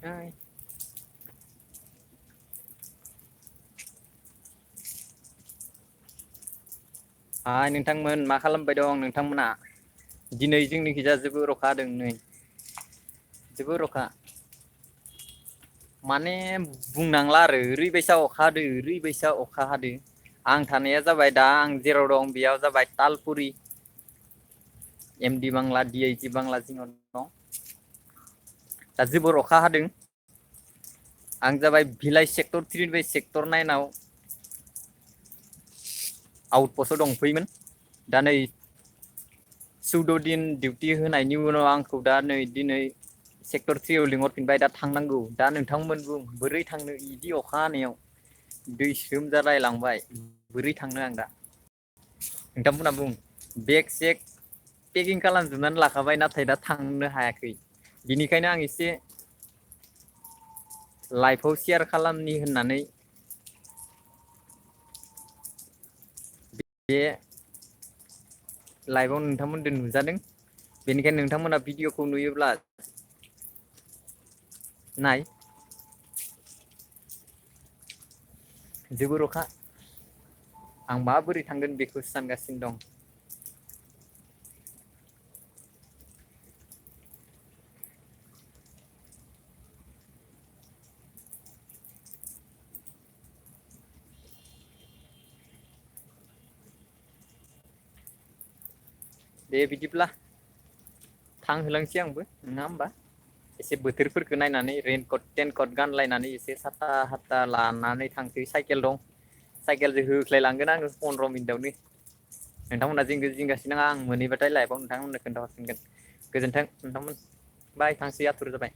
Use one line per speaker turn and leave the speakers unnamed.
ओइ हाय नोंथांमोन मा खालामबाय दं नोंथांमोना? दिनै जोंनिखिजा जोबोर अखा हादों नै जोबोर अखा। माने बुंनांला आरो ओरैबायसा अखा हादो ओरैबायसा अखा हादो। आं थानाया जाबाय दा आं जेराव दं बेयाव जाबाय तालपुरि। एम डि बांला डि आइ जि बांला जिङाव दं। दा जोबोर अखा हादों। आं जाबाय भिलाइ सेक्टर 3 निफ्राय सेक्टर 9 आव आउट पस्टआव दंफैयोमोन दा नै 14 दिन डिउटि होनायनि उनाव आंखौ दा नै दिनै सेक्टर 3 आव लिंहरफिनबाय दा थांनांगौ दा नोंथांमोन बुं बोरै थांनो इदि अखा हानायाव दै सोम जालायलांबाय बोरै थांनो आं दा नोंथांमोनहा बुं बेग सेग पेकिं खालामजोबनानै लाखाबाय नाथाय दा थांनो हायाखै बिनिखायनो आं एसे लाइफआव सेयार खालामनि होननानै बे लाइभआव नोंथांमोनजों नुजादों बेनिखायनो नोंथांमोना भिडिअ'खौ नुयोब्ला नाय जोबोर अखा आं माबोरै थांगोन बेखौसो सानगासिनो दं। दे बिदिब्ला थांहोलांसै आंबो नङा होमबा एसे बोथोरफोरखौ नायनानै रेनकट टेनकट गानलायनानै एसे साथा हात्ता लानानै थांसै साइकेल दं साइकेलजों होख्लायलांगोन आङो 15 मिनिटावनो नोंथांमोना जिंगासिनो नाङा आं मोनहैबाथाय लाइफआव नोंथांमोननो खोन्थाहरफिनगोन गोजोन्थों नोंथांमोन बाय थांसै आथुर जाबाय।